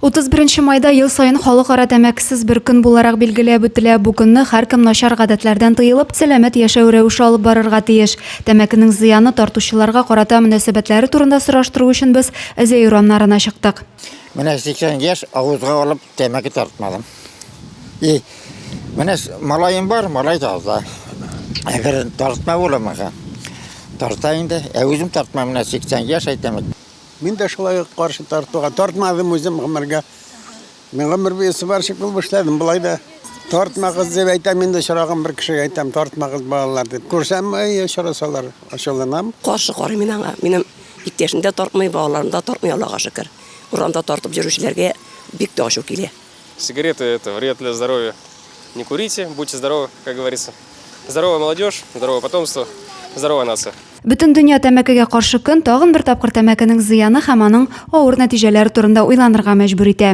31 майда ел саен халыкара тәмәкесез бер көн буларак билгеләп үтелә. Бу көнне һәркем начар гадәтләрдән тыелып, сәламәт яшәү рәвеше алып барырга тиеш. Тәмәкенең зыяны, тартучыларга карата мөнәсәбәтләре турында сораштыру өчен без Зәй урамнарына чыктык. Менә 80 яшь авызга алып тәмәке тартмадым. И менә малаем бар, малай тарта. Әгәр тартма буламы? Тарта инде. Ә үзем тартмам, менә 80 яшь әйтәм. Мин дә шулай ук каршы тартуга. Тартмадым үзем гомергә. Мин гомер буе сварщик булып эшләдем, болай да тартмагыз дип әйтәм инде, очраган бер кешегә әйтәм, тартмагыз, балалар дип. Күрсәм, әй, очрасалар, ачуланам. Каршы карыйм мин аңа. Минем иптәшем дә тартмый, балаларым да тартмый, Аллага шөкер. Урамда тартып йөрүчеләргә бик тә ачу килә. Сигареты это вред для здоровья. Не курите, будьте здоровы, как говорится. Здоровая молодежь, здоровое потомство, здоровая нация. Бөтендөнья тәмәкегә каршы көн тагын бер тапкыр тәмәкенең зыяны һәм аның авыр нәтиҗәләре турында уйланырга мәҗбүр итә.